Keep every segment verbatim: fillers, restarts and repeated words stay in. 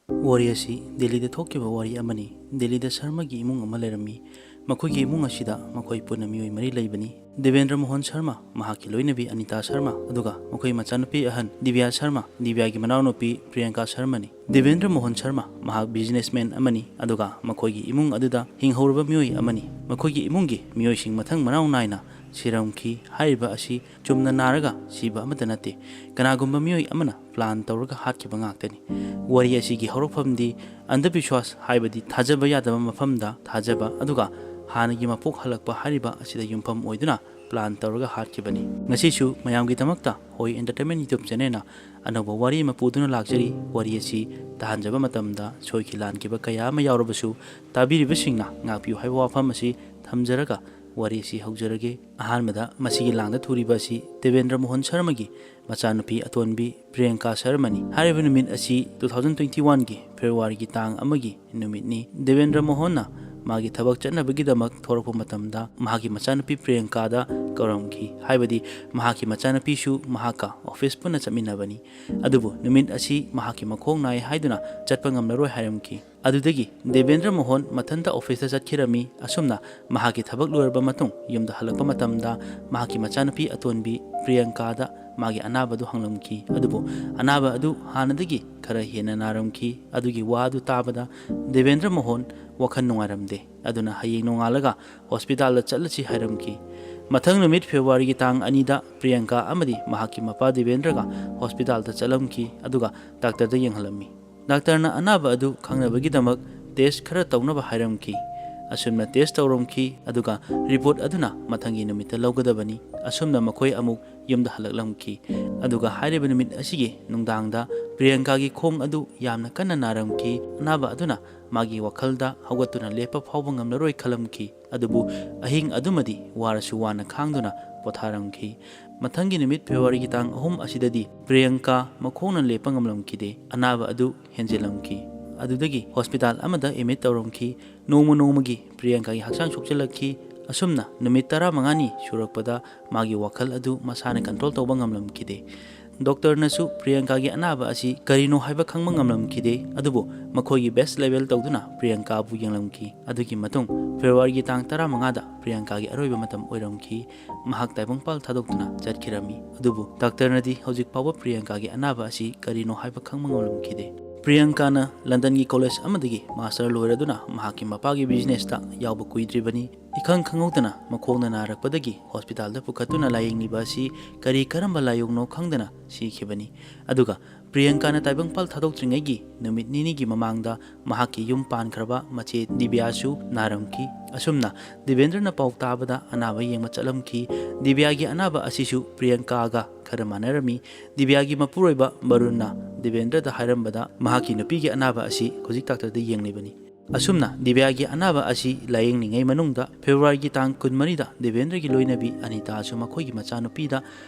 ꯋꯥꯔꯤ ꯑꯁꯤ ꯗꯦꯜꯂꯤꯗ ꯊꯣꯛꯈꯤꯕ ꯋꯥꯔꯤ ꯑꯃꯅꯤ꯫ ꯗꯦꯜꯂꯤꯗ ꯁꯔꯃꯒꯤ ꯏꯃꯨꯡ ꯑꯃ ꯂꯩꯔꯝꯃꯤ꯫ ꯃꯈꯣꯏꯒꯤ ꯏꯃꯨꯡ ꯑꯁꯤꯗ ꯃꯈꯣꯏ ꯄꯨꯟꯅ ꯃꯤꯑꯣꯏ ꯃꯔꯤ ꯂꯩꯕꯅꯤ꯫ ꯗꯦꯕꯦꯟꯗ꯭ꯔ ꯃꯣꯍꯟ ꯁꯔꯃ, ꯃꯍꯥꯛꯀꯤ ꯂꯣꯏꯅꯕꯤ ꯑꯅꯤꯇꯥ ꯁꯔꯃ, ꯑꯗꯨꯒ ꯃꯈꯣꯏ ꯃꯆꯥꯅꯨꯄꯤ ꯑꯍꯟ ꯗꯤꯕ꯭ꯌꯥ ꯁꯔꯃ, ꯗꯤꯕ꯭ꯌꯥꯒꯤ ꯃꯅꯥꯎꯅꯨꯄꯤ ꯄ꯭ꯔꯤꯌꯪꯀꯥ ꯁꯔꯃꯅꯤ꯫ ꯗꯦꯕꯦꯟꯗ꯭ꯔ ꯃꯣꯍꯟ ꯁꯔꯃ ꯃꯍꯥꯛ businessman ꯑꯃꯅꯤ, ꯑꯗꯨꯒ ꯃꯈꯣꯏꯒꯤ ꯏꯃꯨꯡ ꯑꯗꯨꯗ ꯍꯤꯡꯍꯧꯔꯕ ꯃꯤꯑꯣꯏ ꯑꯃꯅꯤ꯫ ꯃꯈꯣꯏꯒꯤ ꯏꯃꯨꯡꯒꯤ ꯃꯤꯑꯣꯏꯁꯤꯡ ꯃꯊꯪ ꯃꯅꯥꯎ ꯅꯥꯏꯅ ꯁꯤꯔꯝꯈꯤ꯫ ꯍꯥꯏꯔꯤꯕ ꯑꯁꯤ ꯆꯨꯝꯅ ꯅꯥꯔꯒ ꯁꯤꯕ ꯑꯃꯠꯇ ꯅꯠꯇꯦ꯫ ꯀꯅꯥꯒꯨꯝꯕ ꯃꯤꯑꯣꯏ ꯑꯃꯅ plan ꯇꯧꯔꯒ ꯍꯥꯠꯈꯤꯕ ꯉꯥꯛꯇꯅꯤ꯫ ꯋꯥꯔꯤ ꯑꯁꯤꯒꯤ ꯍꯧꯔꯛꯐꯝꯗꯤ ꯑꯟꯙꯕꯤꯁ꯭ꯋꯥꯁ, ꯍꯥꯏꯕꯗꯤ ꯊꯥꯖꯕ ꯌꯥꯗꯕ ꯃꯐꯝꯗ ꯊꯥꯖꯕ, ꯑꯗꯨꯒ ꯍꯥꯟꯅꯒꯤ ꯃꯄꯣꯛ ꯍꯜꯂꯛꯄ ꯍꯥꯏꯔꯤꯕ ꯑꯁꯤꯗ ꯌꯨꯝꯐꯝ ꯑꯣꯏꯗꯨꯅ plan ꯇꯧꯔꯒ ꯍꯥꯠꯈꯤꯕꯅꯤ꯫ ꯉꯁꯤꯁꯨ ꯃꯌꯥꯝꯒꯤꯗꯃꯛꯇ ꯍꯣꯏ Entertainment YouTube channelꯅ ꯑꯅꯧꯕ ꯋꯥꯔꯤ ꯑꯃ ꯄꯨꯗꯨꯅ ꯂꯥꯛꯆꯔꯤ꯫ ꯋꯥꯔꯤ ꯑꯁꯤ ꯇꯥꯍꯟꯖꯕ ꯃꯇꯝꯗ ꯁꯣꯏꯈꯤ ꯂꯥꯟꯈꯤꯕ ꯀꯌꯥ ꯑꯃ ꯌꯥꯎꯔꯕꯁꯨ, ꯇꯥꯕꯤꯔꯤꯕꯁꯤꯡꯅ ꯉꯥꯛꯄꯤꯌꯨ ꯍꯥꯏꯕ ꯋꯥꯐꯝ ꯑꯁꯤ ꯊꯝꯖꯔꯒ ꯋꯥꯔꯤ ꯑꯁꯤ ꯍꯧꯖꯔꯒꯦ꯫ ꯑꯍꯥꯟꯕꯗ ꯃꯁꯤꯒꯤ ꯂꯥꯡꯗ ꯊꯨꯔꯤꯕ ꯑꯁꯤ ꯗꯦꯕꯦꯟꯗ꯭ꯔ ꯃꯣꯍꯟ ꯁꯔꯃꯒꯤ ꯃꯆꯥꯅꯨꯄꯤ ꯑꯇꯣꯟꯕꯤ ꯄ꯭ꯔꯤꯌꯪꯀꯥ ꯁꯔꯃꯅꯤ꯫ ꯍꯥꯏꯔꯤꯕ ꯅꯨꯃꯤꯠ ꯑꯁꯤ two thousand twenty oneꯒꯤ Februaryꯒꯤ ꯇꯥꯡ ꯑꯃꯒꯤ ꯅꯨꯃꯤꯠꯅꯤ꯫ ꯗꯦꯕꯦꯟꯗ꯭ꯔ ꯃꯣꯍꯟꯅ ꯃꯥꯒꯤ ꯊꯕꯛ ꯆꯠꯅꯕꯒꯤꯗꯃꯛ ꯊꯣꯔꯛꯄ ꯃꯇꯝꯗ ꯃꯍꯥꯛꯀꯤ ꯃꯆꯥꯅꯨꯄꯤ ꯄ꯭ꯔꯤꯌꯪꯀꯥꯗ ꯀꯧꯔꯝꯈꯤ꯫ ꯍꯥꯏꯕꯗꯤ ꯃꯍꯥꯛꯀꯤ ꯃꯆꯥꯅꯨꯄꯤꯁꯨ ꯃꯍꯥꯛꯀ office ꯄꯨꯟꯅ ꯆꯠꯃꯤꯟꯅꯕꯅꯤ꯫ ꯑꯗꯨꯕꯨ ꯅꯨꯃꯤꯠ ꯑꯁꯤ ꯃꯍꯥꯛꯀꯤ ꯃꯈꯣꯡ ꯅꯥꯏ ꯍꯥꯏꯗꯨꯅ ꯆꯠꯄ ꯉꯝꯂꯔꯣꯏ ꯍꯥꯏꯔꯝꯈꯤ꯫ ꯑꯗꯨꯗꯒꯤ ꯗꯦꯕꯦꯟꯗ꯭ꯔ ꯃꯣꯍꯟ ꯃꯊꯟꯇ officeꯇ ꯆꯠꯈꯤꯔꯝꯃꯤ꯫ ꯑꯁꯨꯝꯅ ꯃꯍꯥꯛꯀꯤ ꯊꯕꯛ ꯂꯣꯏꯔꯕ ꯃꯇꯨꯡ ꯌꯨꯝꯗ ꯍꯜꯂꯛꯄ ꯃꯇꯝꯗ ꯃꯍꯥꯛꯀꯤ ꯃꯆꯥꯅꯨꯄꯤ ꯑꯇꯣꯟꯕꯤ ꯄ꯭ꯔꯤꯌꯪꯀꯥꯗ ꯃꯥꯒꯤ ꯑꯅꯥꯕꯗꯨ ꯍꯪꯂꯝꯈꯤ꯫ ꯑꯗꯨꯕꯨ ꯑꯅꯥꯕ ꯑꯗꯨ ꯍꯥꯟꯅꯗꯒꯤ ꯈꯔ ꯍꯦꯟꯅ ꯅꯥꯔꯝꯈꯤ꯫ ꯑꯗꯨꯒꯤ ꯋꯥ ꯑꯗꯨ ꯇꯥꯕꯗ ꯗꯦꯕꯦꯟꯗ꯭ꯔ ꯃꯣꯍꯟ ꯋꯥꯈꯜ ꯅꯨꯡꯉꯥꯏꯔꯝꯗꯦ꯫ ꯑꯗꯨꯅ ꯍꯌꯦꯡ ꯅꯣꯡꯉꯥꯜꯂꯒ hospitalꯗ ꯆꯠꯂꯁꯤ ꯍꯥꯏꯔꯝꯈꯤ꯫ ꯃꯊꯪ ꯅꯨꯃꯤꯠ Februaryꯒꯤ ꯇꯥꯡ ꯑꯅꯤꯗ ꯄ꯭ꯔꯤꯌꯪꯀꯥ ꯑꯃꯗꯤ ꯃꯍꯥꯛꯀꯤ ꯃꯄꯥ ꯗꯦꯕꯦꯟꯗ꯭ꯔꯒ hospitalꯗ ꯆꯠꯂꯝꯈꯤ, ꯑꯗꯨꯒ doctorꯗ ꯌꯦꯡꯍꯜꯂꯝꯃꯤ꯫ Doctorꯅ ꯑꯅꯥꯕ ꯑꯗꯨ ꯈꯪꯅꯕꯒꯤꯗꯃꯛ test ꯈꯔ ꯇꯧꯅꯕ ꯍꯥꯏꯔꯝꯈꯤ꯫ ꯑꯁꯨꯝꯅ test ꯇꯧꯔꯝꯈꯤ, ꯑꯗꯨꯒ report ꯑꯗꯨꯅ ꯃꯊꯪꯒꯤ ꯅꯨꯃꯤꯠꯇ ꯂꯧꯒꯗꯕꯅꯤ꯫ ꯑꯁꯨꯝꯅ ꯃꯈꯣꯏ ꯑꯃꯨꯛ ꯌꯨꯝꯗ ꯍꯜꯂꯛꯂꯝꯈꯤ꯫ ꯑꯗꯨꯒ ꯍꯥꯏꯔꯤꯕ ꯅꯨꯃꯤꯠ ꯑꯁꯤꯒꯤ ꯅꯨꯡꯗꯥꯡꯗ ꯄ꯭ꯔꯤꯌꯪꯀꯥꯒꯤ ꯈꯣꯡ ꯑꯗꯨ ꯌꯥꯝꯅ ꯀꯟꯅ ꯅꯥꯔꯝꯈꯤ꯫ ꯑꯅꯥꯕ ꯑꯗꯨꯅ ꯃꯥꯒꯤ ꯋꯥꯈꯜꯗ ꯍꯧꯒꯠꯇꯨꯅ ꯂꯦꯞꯄ ꯐꯥꯎꯕ ꯉꯝꯂꯔꯣꯏ ꯈꯜꯂꯝꯈꯤ꯫ ꯑꯗꯨꯕꯨ ꯑꯍꯤꯡ ꯑꯗꯨꯃꯗꯤ ꯋꯥꯔꯁꯨ ꯋꯥꯅ ꯈꯥꯡꯗꯨꯅ ꯄꯣꯊꯥꯔꯝꯈꯤ꯫ ꯃꯊꯪꯒꯤ ꯅꯨꯃꯤꯠ Februaryꯒꯤ ꯇꯥꯡ ꯑꯍꯨꯝ ꯑꯁꯤꯗꯗꯤ ꯄ꯭ꯔꯤꯌꯪꯀꯥ ꯃꯈꯣꯡꯅ ꯂꯦꯞꯄ ꯉꯝꯂꯝꯈꯤꯗꯦ꯫ ꯑꯅꯥꯕ ꯑꯗꯨ ꯍꯦꯟꯖꯤꯜꯂꯝꯈꯤ꯫ ꯑꯗꯨꯗꯒꯤ hospital ꯑꯃꯗ admit ꯇꯧꯔꯝꯈꯤ꯫ ꯅꯣꯡꯃ ꯅꯣꯡꯃꯒꯤ ꯄ꯭ꯔꯤꯌꯪꯀꯥꯒꯤ ꯍꯛꯆꯥꯡ ꯁꯣꯛꯆꯤꯜꯂꯛꯈꯤ꯫ ꯑꯁꯨꯝꯅ ꯅꯨꯃꯤꯠ ꯇꯔꯥꯃꯉꯥꯅꯤ ꯁꯨꯔꯛꯄꯗ ꯃꯥꯒꯤ ꯋꯥꯈꯜ ꯑꯗꯨ ꯃꯁꯥꯅ control ꯇꯧꯕ ꯉꯝꯂꯝꯈꯤꯗꯦ꯫ ꯗꯣꯛꯇꯔꯅꯁꯨ ꯄ꯭ꯔꯤꯌꯪꯀꯥꯒꯤ ꯑꯅꯥꯕ ꯑꯁꯤ ꯀꯔꯤꯅꯣ ꯍꯥꯏꯕ ꯈꯪꯕ ꯉꯝꯂꯝꯈꯤꯗꯦ, ꯑꯗꯨꯕꯨ ꯃꯈꯣꯏꯒꯤ best level ꯇꯧꯗꯨꯅ ꯄ꯭ꯔꯤꯌꯪꯀꯥꯕꯨ ꯌꯦꯡꯂꯝꯈꯤ꯫ ꯑꯗꯨꯒꯤ ꯃꯇꯨꯡ ꯐꯦꯕ꯭ꯔꯨꯋꯥꯔꯤꯒꯤ ꯇꯥꯡ ꯇꯔꯥꯃꯉꯥꯗ ꯄ꯭ꯔꯤꯌꯪꯀꯥꯒꯤ ꯑꯔꯣꯏꯕ ꯃꯇꯝ ꯑꯣꯏꯔꯝꯈꯤ꯫ ꯃꯍꯥꯛ ꯇꯥꯏꯕꯪꯄꯥꯜ ꯊꯥꯗꯣꯛꯇꯨꯅ ꯆꯠꯈꯤꯔꯝꯃꯤ꯫ ꯑꯗꯨꯕꯨ ꯗꯥꯛꯇꯔꯅꯗꯤ ꯍꯧꯖꯤꯛ ꯐꯥꯎꯕ ꯄ꯭ꯔꯤꯌꯪꯀꯥꯒꯤ ꯑꯅꯥꯕ ꯑꯁꯤ ꯀꯔꯤꯅꯣ ꯍꯥꯏꯕ ꯈꯪꯕ ꯉꯝꯂꯝꯈꯤꯗꯦ꯫ ꯄ꯭ꯔꯤꯌꯪꯀꯥꯅ ꯂꯟꯗꯟꯒꯤ ꯀꯣꯂꯦꯖ ꯑꯃꯗꯒꯤ ꯃꯥꯁꯇꯔ ꯂꯣꯏꯔꯗꯨꯅ ꯃꯍꯥꯛꯀꯤ ꯃꯄꯥꯒꯤ ꯕꯤꯖꯤꯅꯦꯁꯇ ꯌꯥꯎꯕ ꯀꯨꯏꯗ꯭ꯔꯤꯕꯅꯤ꯫ ꯏꯈꯪ ꯈꯪꯍꯧꯗꯅ ꯃꯈꯣꯡꯅ ꯅꯥꯔꯛꯄꯗꯒꯤ ꯍꯣꯁꯄꯤꯇꯥꯜꯗ ꯄꯨꯈꯠꯇꯨꯅ ꯂꯥꯌꯦꯡꯂꯤꯕ ꯑꯁꯤ ꯀꯔꯤ ꯀꯔꯝꯕ ꯂꯥꯏꯑꯣꯡꯅꯣ ꯈꯪꯗꯅ ꯁꯤꯈꯤꯕꯅꯤ꯫ ꯑꯗꯨꯒ ꯄ꯭ꯔꯤꯌꯪꯀꯥꯅ ꯇꯥꯏꯕꯪꯄꯥꯜ ꯊꯥꯗꯣꯛꯇ꯭ꯔꯤꯉꯩꯒꯤ ꯅꯨꯃꯤꯠ ꯅꯤꯅꯤꯒꯤ ꯃꯃꯥꯡꯗ ꯃꯍꯥꯛꯀꯤ ꯌꯨꯝ ꯄꯥꯟꯈ꯭ꯔꯕ ꯃꯆꯦ ꯗꯤꯕ꯭ꯌꯥꯁꯨ ꯅꯥꯔꯝꯈꯤ꯫ ꯑꯁꯨꯝꯅ ꯗꯤꯕꯦꯟꯗ꯭ꯔꯅ ꯄꯥꯎ ꯇꯥꯕꯗ ꯑꯅꯥꯕ ꯌꯦꯡꯕ ꯆꯠꯂꯝꯈꯤ꯫ ꯗꯤꯕ꯭ꯌꯥꯒꯤ ꯑꯅꯥꯕ ꯑꯁꯤꯁꯨ ꯄ꯭ꯔꯤꯌꯪꯀꯥꯒ ꯈꯔ ꯃꯥꯟꯅꯔꯝꯃꯤ꯫ ꯗꯤꯕ꯭ꯌꯥꯒꯤ ꯃꯄꯨꯔꯣꯏꯕ ꯕꯔꯨꯟꯅ ꯗꯤꯕꯦꯟꯗ꯭ꯔꯗ ꯍꯥꯏꯔꯝꯕꯗ ꯃꯍꯥꯛꯀꯤ ꯅꯨꯄꯤꯒꯤ ꯑꯅꯥꯕ ꯑꯁꯤ ꯍꯧꯖꯤꯛ ꯗꯥꯛꯇꯔꯗ ꯌꯦꯡꯂꯤꯕꯅꯤ꯫ ꯑꯁꯨꯝꯅ ꯗꯤꯕ꯭ꯌꯥꯒꯤ ꯑꯅꯥꯕ ꯑꯁꯤ ꯂꯥꯌꯦꯡꯂꯤꯉꯩ ꯃꯅꯨꯡꯗ ꯐꯦꯕ꯭ꯔꯨꯋꯥꯔꯤꯒꯤ ꯇꯥꯡ ꯀꯨꯟꯃꯔꯤꯗ ꯗꯤꯕꯦꯟꯗ꯭ꯔꯒꯤ ꯂꯣꯏꯅꯕꯤ ꯑꯅꯤꯇꯥꯁꯨ ꯃꯈꯣꯏꯒꯤ ꯃꯆꯥꯅꯨꯄꯤꯗ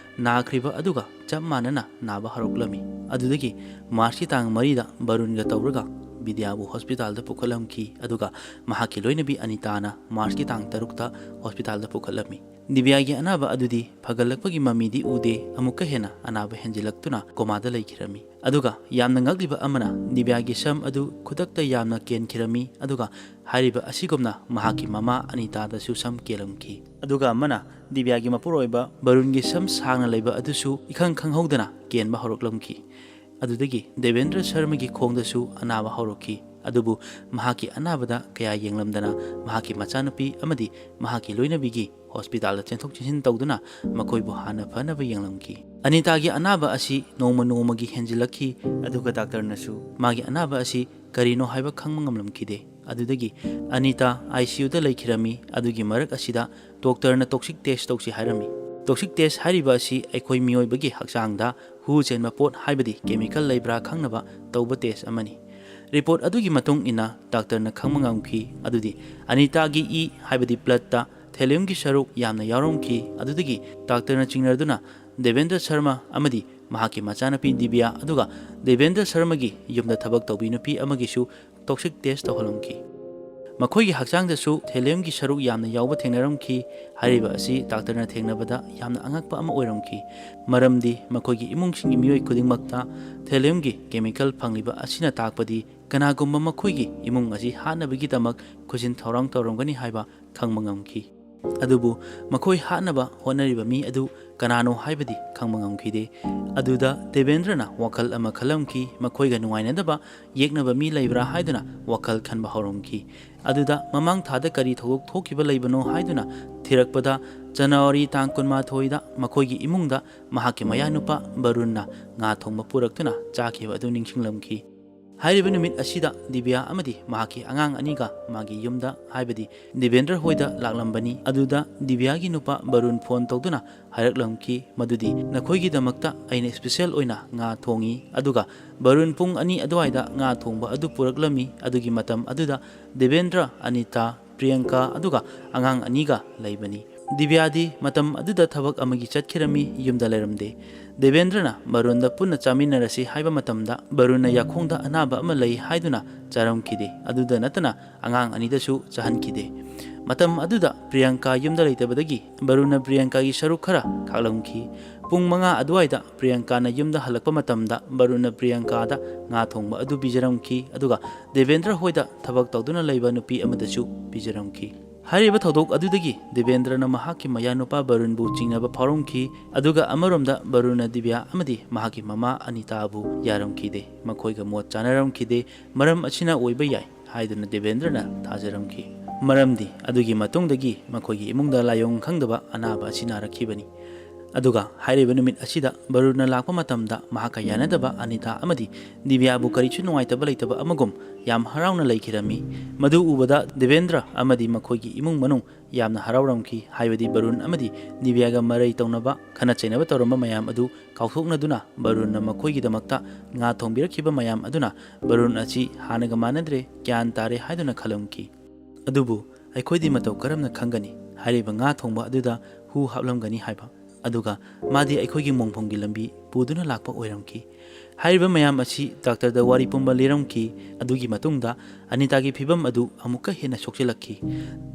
ꯅꯥꯈ꯭ꯔꯤꯕ ꯑꯗꯨꯒ ꯆꯞ ꯃꯥꯟꯅꯅ ꯅꯥꯕ ꯍꯧꯔꯛꯂꯝꯃꯤ꯫ ꯑꯗꯨꯗꯒꯤ ꯃꯥꯔꯆꯀꯤ ꯇꯥꯡ ꯃꯔꯤꯗ ꯕꯔꯨꯟꯒ ꯇꯧꯔꯒ ꯕꯤꯗ꯭ꯌꯥꯕꯨ ꯍꯣꯁꯄꯤꯇꯥꯜꯗ ꯄꯨꯈꯠꯂꯝꯈꯤ, ꯑꯗꯨꯒ ꯃꯍꯥꯛꯀꯤ ꯂꯣꯏꯅꯕꯤ ꯑꯅꯤꯇꯥꯅ ꯃꯥꯔꯆꯀꯤ ꯇꯥꯡ ꯇꯔꯨꯛꯇ ꯍꯣꯁꯄꯤꯇꯥꯜꯗ ꯄꯨꯈꯠꯂꯝꯃꯤ꯫ ꯗꯤꯕ꯭ꯌꯥꯒꯤ ꯑꯅꯥꯕ ꯑꯗꯨꯗꯤ ꯐꯒꯠꯂꯛꯄꯒꯤ ꯃꯃꯤꯗꯤ ꯎꯗꯦ, ꯑꯃꯨꯛꯀ ꯍꯦꯟꯅ ꯑꯅꯥꯕ ꯍꯦꯟꯖꯤꯜꯂꯛꯇꯨꯅ ꯀꯣꯃꯥꯗ ꯂꯩꯈꯤꯔꯝꯃꯤ꯫ ꯑꯗꯨꯒ ꯌꯥꯝꯅ ꯉꯛꯂꯤꯕ ꯑꯃꯅ, ꯗꯤꯕ꯭ꯌꯥꯒꯤ ꯁꯝ ꯑꯗꯨ ꯈꯨꯗꯛꯇ ꯌꯥꯝꯅ ꯀꯦꯟꯈꯤꯔꯝꯃꯤ, ꯑꯗꯨꯒ ꯍꯥꯏꯔꯤꯕ ꯑꯁꯤꯒꯨꯝꯅ ꯃꯍꯥꯛꯀꯤ ꯃꯃꯥ ꯑꯅꯤꯇꯥꯗꯁꯨ ꯁꯝ ꯀꯦꯜꯂꯝꯈꯤ꯫ ꯑꯗꯨꯒ ꯑꯃꯅ, ꯗꯤꯕ꯭ꯌꯥꯒꯤ ꯃꯄꯨꯔꯣꯏꯕ ꯕꯔꯨꯟꯒꯤ ꯁꯝ ꯁꯥꯡꯅ ꯂꯩꯕ ꯑꯗꯨꯁꯨ ꯏꯈꯪ ꯈꯪꯍꯧꯗꯅ ꯀꯦꯟꯕ ꯍꯧꯔꯛꯂꯝꯈꯤ꯫ ꯑꯗꯨꯗꯒꯤ ꯗꯦꯕꯦꯟꯗ꯭ꯔ ꯁꯔꯃꯒꯤ ꯈꯣꯡꯗꯁꯨ ꯑꯅꯥꯕ ꯍꯧꯔꯛꯈꯤ꯫ ꯑꯗꯨꯕꯨ ꯃꯍꯥꯛꯀꯤ ꯑꯅꯥꯕꯗ ꯀꯌꯥ ꯌꯦꯡꯂꯝꯗꯅ ꯃꯍꯥꯛꯀꯤ ꯃꯆꯥꯅꯨꯄꯤ ꯑꯃꯗꯤ ꯃꯍꯥꯛꯀꯤ ꯂꯣꯏꯅꯕꯤꯒꯤ ꯍꯣꯁꯄꯤꯇꯥꯜꯗ ꯆꯦꯟꯊꯣꯛ ꯆꯦꯟꯁꯤꯟ ꯇꯧꯗꯨꯅ ꯃꯈꯣꯏꯕꯨ ꯍꯥꯟꯅ ꯐꯅꯕ ꯌꯦꯡꯂꯝꯈꯤ꯫ ꯑꯅꯤꯇꯥꯒꯤ ꯑꯅꯥꯕ ꯑꯁꯤ ꯅꯣꯡꯃ ꯅꯣꯡꯃꯒꯤ ꯍꯦꯟꯖꯤꯜꯂꯛꯈꯤ, ꯑꯗꯨꯒ ꯗꯥꯛꯇꯔꯅꯁꯨ ꯃꯥꯒꯤ ꯑꯅꯥꯕ ꯑꯁꯤ ꯀꯔꯤꯅꯣ ꯍꯥꯏꯕ ꯈꯪꯕ ꯉꯝꯂꯝꯈꯤꯗꯦ꯫ ꯑꯗꯨꯗꯒꯤ ꯑꯅꯤꯇꯥ ICUꯗ ꯂꯩꯈꯤꯔꯝꯃꯤ꯫ ꯑꯗꯨꯒꯤ ꯃꯔꯛ ꯑꯁꯤꯗ ꯗꯣꯛꯇꯔꯅ toxic test ꯇꯧꯁꯤ ꯍꯥꯏꯔꯝꯃꯤ꯫ Toxic test ꯍꯥꯏꯔꯤꯕ ꯑꯁꯤ ꯑꯩꯈꯣꯏ ꯃꯤꯑꯣꯏꯕꯒꯤ ꯍꯛꯆꯥꯡꯗ ꯍꯨ ꯆꯦꯟꯕ ꯄꯣꯠ, ꯍꯥꯏꯕꯗꯤ chemical ꯂꯩꯕ꯭ꯔꯥ ꯈꯪꯅꯕ ꯇꯧꯕ test ꯑꯃꯅꯤ꯫ Report ꯑꯗꯨꯒꯤ ꯃꯇꯨꯡ ꯏꯟꯅ ꯗꯥꯛꯇꯔꯅ ꯈꯪꯕ ꯉꯝꯈꯤ꯫ ꯑꯗꯨꯗꯤ ꯑꯅꯤꯇꯥꯒꯤ ꯏ, ꯍꯥꯏꯕꯗꯤ bloodꯇ thalliumꯒꯤ ꯁꯔꯨꯛ ꯌꯥꯝꯅ ꯌꯥꯎꯔꯝꯈꯤ꯫ ꯑꯗꯨꯗꯒꯤ ꯗꯥꯛꯇꯔꯅ ꯆꯤꯡꯅꯗꯨꯅ ꯗꯦꯕꯦꯟꯗ꯭ꯔ ꯁꯔꯃ ꯑꯃꯗꯤ ꯃꯍꯥꯛꯀꯤ ꯃꯆꯥꯅꯨꯄꯤ ꯗꯤꯕ꯭ꯌꯥ, ꯑꯗꯨꯒ ꯗꯦꯕꯦꯟꯗ꯭ꯔ ꯁꯔꯃꯒꯤ ꯌꯨꯝꯗ ꯊꯕꯛ ꯇꯧꯕꯤ ꯅꯨꯄꯤ ꯑꯃꯒꯤꯁꯨ toxic test ꯇꯧꯍꯜꯂꯝꯈꯤ꯫ ꯃꯈꯣꯏꯒꯤ ꯍꯛꯆꯥꯡꯗꯁꯨ ꯊꯦꯂꯤꯌꯝꯒꯤ ꯁꯔꯨꯛ ꯌꯥꯝꯅ ꯌꯥꯎꯕ ꯊꯦꯡꯅꯔꯝꯈꯤ꯫ ꯍꯥꯏꯔꯤꯕ ꯑꯁꯤ ꯗꯥꯛꯇꯔꯅ ꯊꯦꯡꯅꯕꯗ ꯌꯥꯝꯅ ꯑꯉꯛꯄ ꯑꯃ ꯑꯣꯏꯔꯝꯈꯤ, ꯃꯔꯝꯗꯤ ꯃꯈꯣꯏꯒꯤ ꯏꯃꯨꯡꯁꯤꯡꯒꯤ ꯃꯤꯑꯣꯏ ꯈꯨꯗꯤꯡꯃꯛꯇ ꯊꯦꯂꯤꯌꯝꯒꯤ ꯀꯦꯃꯤꯀꯦꯜ ꯐꯪꯂꯤꯕ ꯑꯁꯤꯅ ꯇꯥꯛꯄꯗꯤ ꯀꯅꯥꯒꯨꯝꯕ ꯃꯈꯣꯏꯒꯤ ꯏꯃꯨꯡ ꯑꯁꯤ ꯍꯥꯠꯅꯕꯒꯤꯗꯃꯛ ꯈꯨꯖꯤꯟ ꯊꯧꯔꯥꯡ ꯇꯧꯔꯝꯒꯅꯤ ꯍꯥꯏꯕ ꯈꯪꯕ ꯉꯝꯈꯤ꯫ ꯑꯗꯨꯕꯨ ꯃꯈꯣꯏ ꯍꯥꯠꯅꯕ ꯍꯣꯠꯅꯔꯤꯕ ꯃꯤ ꯑꯗꯨ ꯀꯅꯥꯅꯣ ꯍꯥꯏꯕꯗꯤ ꯈꯪꯕ ꯉꯝꯈꯤꯗꯦ꯫ ꯑꯗꯨꯗ ꯗꯦꯕꯦꯟꯗ꯭ꯔꯅ ꯋꯥꯈꯜ ꯑꯃ ꯈꯜꯂꯝꯈꯤ, ꯃꯈꯣꯏꯒ ꯅꯨꯡꯉꯥꯏꯅꯗꯕ ꯌꯦꯛꯅꯕ ꯃꯤ ꯂꯩꯕ꯭ꯔꯥ ꯍꯥꯏꯗꯨꯅ ꯋꯥꯈꯜ ꯈꯟꯕ ꯍꯧꯔꯝꯈꯤ꯫ ꯑꯗꯨꯗ ꯃꯃꯥꯡ ꯊꯥꯗ ꯀꯔꯤ ꯊꯧꯗꯣꯛ ꯊꯣꯛꯈꯤꯕ ꯂꯩꯕꯅꯣ ꯍꯥꯏꯗꯨꯅ ꯊꯤꯔꯛꯄꯗ, ꯖꯅꯋꯥꯔꯤ ꯇꯥꯡ ꯀꯨꯟꯃꯥꯊꯣꯏꯗ ꯃꯈꯣꯏꯒꯤ ꯏꯃꯨꯡꯗ ꯃꯍꯥꯛꯀꯤ ꯃꯌꯥꯅꯨꯄꯥ ꯕꯔꯨꯟꯅ ꯉꯥ ꯊꯣꯡꯕ ꯄꯨꯔꯛꯇꯨꯅ ꯆꯥꯈꯤꯕ ꯑꯗꯨ ꯅꯤꯡꯁꯤꯡꯂꯝꯈꯤ꯫ ꯍꯥꯏꯔꯤꯕ ꯅꯨꯃꯤꯠ ꯑꯁꯤꯗ ꯗꯤꯕ꯭ꯌꯥ ꯑꯃꯗꯤ ꯃꯍꯥꯛꯀꯤ ꯑꯉꯥꯡ ꯑꯅꯤꯒ ꯃꯥꯒꯤ ꯌꯨꯝꯗ, ꯍꯥꯏꯕꯗꯤ ꯗꯤꯕꯦꯟꯗ꯭ꯔ ꯍꯣꯏꯗ ꯂꯥꯛꯂꯝꯕꯅꯤ꯫ ꯑꯗꯨꯗ ꯗꯤꯕ꯭ꯌꯥꯒꯤ ꯅꯨꯄꯥ ꯕꯔꯨꯟ ꯐꯣꯟ ꯇꯧꯗꯨꯅ ꯍꯥꯏꯔꯛꯂꯝꯈꯤ ꯃꯗꯨꯗꯤ, "ꯅꯈꯣꯏꯒꯤꯗꯃꯛꯇ ꯑꯩꯅ ꯏꯁꯄꯤꯁꯦꯜ ꯑꯣꯏꯅ ꯉꯥ ꯊꯣꯡꯉꯤ"꯫ ꯑꯗꯨꯒ ꯕꯔꯨꯟ ꯄꯨꯡ ꯑꯅꯤ ꯑꯗꯨꯋꯥꯏꯗ ꯉꯥ ꯊꯣꯡꯕ ꯑꯗꯨ ꯄꯨꯔꯛꯂꯝꯃꯤ꯫ ꯑꯗꯨꯒꯤ ꯃꯇꯝ ꯑꯗꯨꯗ ꯗꯦꯕꯦꯟꯗ꯭ꯔ, ꯑꯅꯤꯇꯥ, ꯄ꯭ꯔꯤꯌꯪꯀꯥ ꯑꯗꯨꯒ ꯑꯉꯥꯡ ꯑꯅꯤꯒ ꯂꯩꯕꯅꯤ꯫ ꯗꯤꯕ꯭ꯌꯥꯗꯤ ꯃꯇꯝ ꯑꯗꯨꯗ ꯊꯕꯛ ꯑꯃꯒꯤ ꯆꯠꯈꯤꯔꯝꯃꯤ, ꯌꯨꯝꯗ ꯂꯩꯔꯝꯗꯦ꯫ ꯗꯦꯕꯦꯟꯗ꯭ꯔꯅ ꯕꯔꯨꯟꯗ ꯄꯨꯟꯅ ꯆꯥꯃꯤꯟꯅꯔꯁꯤ ꯍꯥꯏꯕ ꯃꯇꯝꯗ ꯕꯔꯨꯟꯅ ꯌꯥꯈꯣꯡꯗ ꯑꯅꯥꯕ ꯑꯃ ꯂꯩ ꯍꯥꯏꯗꯨꯅ ꯆꯥꯔꯝꯈꯤꯗꯦ꯫ ꯑꯗꯨꯗ ꯅꯠꯇꯅ ꯑꯉꯥꯡ ꯑꯅꯤꯗꯁꯨ ꯆꯥꯍꯟꯈꯤꯗꯦ꯫ ꯃꯇꯝ ꯑꯗꯨꯗ ꯄ꯭ꯔꯤꯌꯪꯀꯥ ꯌꯨꯝꯗ ꯂꯩꯇꯕꯗꯒꯤ ꯕꯔꯨꯟꯅ ꯄ꯭ꯔꯤꯌꯪꯀꯥꯒꯤ ꯁꯔꯨꯛ ꯈꯔ ꯈꯥꯛꯂꯝꯈꯤ꯫ ꯄꯨꯡ ꯃꯉꯥ ꯑꯗꯨꯋꯥꯏꯗ ꯄ꯭ꯔꯤꯌꯪꯀꯥꯅ ꯌꯨꯝꯗ ꯍꯜꯂꯛꯄ ꯃꯇꯝꯗ ꯕꯔꯨꯟꯅ ꯄ꯭ꯔꯤꯌꯪꯀꯥꯗ ꯉꯥ ꯊꯣꯡꯕ ꯑꯗꯨ ꯄꯤꯖꯔꯝꯈꯤ, ꯑꯗꯨꯒ ꯗꯦꯕꯦꯟꯗ꯭ꯔ ꯍꯣꯏꯗ ꯊꯕꯛ ꯇꯧꯗꯨꯅ ꯂꯩꯕ ꯅꯨꯄꯤ ꯑꯃꯗꯁꯨ ꯄꯤꯖꯔꯝꯈꯤ꯫ ꯍꯥꯏꯔꯤꯕ ꯊꯧꯗꯣꯛ ꯑꯗꯨꯗꯒꯤ ꯗꯦꯕꯦꯟꯗ꯭ꯔꯅ ꯃꯍꯥꯛꯀꯤ ꯃꯌꯥꯅꯨꯄꯥ ꯕꯔꯨꯟꯕꯨ ꯆꯤꯡꯅꯕ ꯐꯥꯎꯔꯝꯈꯤ, ꯑꯗꯨꯒ ꯑꯃꯔꯣꯝꯗ ꯕꯔꯨꯟꯅ ꯗꯤꯕ꯭ꯌꯥ ꯑꯃꯗꯤ ꯃꯍꯥꯛꯀꯤ ꯃꯃꯥ ꯑꯅꯤꯇꯥꯕꯨ ꯌꯥꯔꯝꯈꯤꯗꯦ, ꯃꯈꯣꯏꯒ ꯃꯣꯠ ꯆꯥꯅꯔꯝꯈꯤꯗꯦ꯫ ꯃꯔꯝ ꯑꯁꯤꯅ ꯑꯣꯏꯕ ꯌꯥꯏ ꯍꯥꯏꯗꯨꯅ ꯗꯦꯕꯦꯟꯗ꯭ꯔꯅ ꯊꯥꯖꯔꯝꯈꯤ, ꯃꯔꯝꯗꯤ ꯑꯗꯨꯒꯤ ꯃꯇꯨꯡꯗꯒꯤ ꯃꯈꯣꯏꯒꯤ ꯏꯃꯨꯡꯗ ꯂꯥꯏꯑꯣꯡ ꯈꯪꯗꯕ ꯑꯅꯥꯕ ꯑꯁꯤ ꯅꯥꯔꯛꯈꯤꯕꯅꯤ꯫ ꯑꯗꯨꯒ ꯍꯥꯏꯔꯤꯕ ꯅꯨꯃꯤꯠ ꯑꯁꯤꯗ ꯕꯔꯨꯟꯅ ꯂꯥꯛꯄ ꯃꯇꯝꯗ ꯃꯍꯥꯛꯀ ꯌꯥꯅꯗꯕ ꯑꯅꯤꯇꯥ ꯑꯃꯗꯤ ꯗꯤꯕ꯭ꯌꯥꯕꯨ ꯀꯔꯤꯁꯨ ꯅꯨꯡꯉꯥꯏꯇꯕ ꯂꯩꯇꯕ ꯑꯃꯒꯨꯝ ꯌꯥꯝ ꯍꯔꯥꯎꯅ ꯂꯩꯈꯤꯔꯝꯃꯤ꯫ ꯃꯗꯨ ꯎꯕꯗ ꯗꯦꯕꯦꯟꯗ꯭ꯔ ꯑꯃꯗꯤ ꯃꯈꯣꯏꯒꯤ ꯏꯃꯨꯡ ꯃꯅꯨꯡ ꯌꯥꯝꯅ ꯍꯔꯥꯎꯔꯝꯈꯤ, ꯍꯥꯏꯕꯗꯤ ꯕꯔꯨꯟ ꯑꯃꯗꯤ ꯗꯤꯕ꯭ꯌꯥꯒ ꯃꯔꯩ ꯇꯧꯅꯕ, ꯈꯠꯅ ꯆꯩꯅꯕ ꯇꯧꯔꯝꯕ ꯃꯌꯥꯝ ꯑꯗꯨ ꯀꯥꯎꯊꯣꯛꯅꯗꯨꯅ ꯕꯔꯨꯟꯅ ꯃꯈꯣꯏꯒꯤꯗꯃꯛꯇ ꯉꯥ ꯊꯣꯡꯕꯤꯔꯛꯈꯤꯕ ꯃꯌꯥꯝ ꯑꯗꯨꯅ ꯕꯔꯨꯟ ꯑꯁꯤ ꯍꯥꯟꯅꯒ ꯃꯥꯟꯅꯗ꯭ꯔꯦ, ꯒ꯭ꯌꯥꯟ ꯇꯥꯔꯦ ꯍꯥꯏꯗꯨꯅ ꯈꯜꯂꯝꯈꯤ꯫ ꯑꯗꯨꯕꯨ ꯑꯩꯈꯣꯏꯗꯤ ꯃꯇꯧ ꯀꯔꯝꯅ ꯈꯪꯒꯅꯤ ꯍꯥꯏꯔꯤꯕ ꯉꯥ ꯊꯣꯡꯕ ꯑꯗꯨꯗ ꯍꯨ ꯍꯥꯞꯂꯝꯒꯅꯤ ꯍꯥꯏꯕ? ꯑꯗꯨꯒ ꯃꯥꯗꯤ ꯑꯩꯈꯣꯏꯒꯤ ꯃꯣꯡꯐꯝꯒꯤ ꯂꯝꯕꯤ ꯄꯨꯗꯨꯅ ꯂꯥꯛꯄ ꯑꯣꯏꯔꯝꯈꯤ꯫ ꯍꯥꯏꯔꯤꯕ ꯃꯌꯥꯝ ꯑꯁꯤ ꯗꯥꯛꯇꯔꯗ ꯋꯥꯔꯤ ꯄꯨꯝꯕ ꯂꯤꯔꯝꯈꯤ꯫ ꯑꯗꯨꯒꯤ ꯃꯇꯨꯡꯗ ꯑꯅꯤꯇꯥꯒꯤ ꯐꯤꯕꯝ ꯑꯗꯨ ꯑꯃꯨꯛꯀ ꯍꯦꯟꯅ ꯁꯣꯛꯆꯤꯜꯂꯛꯈꯤ꯫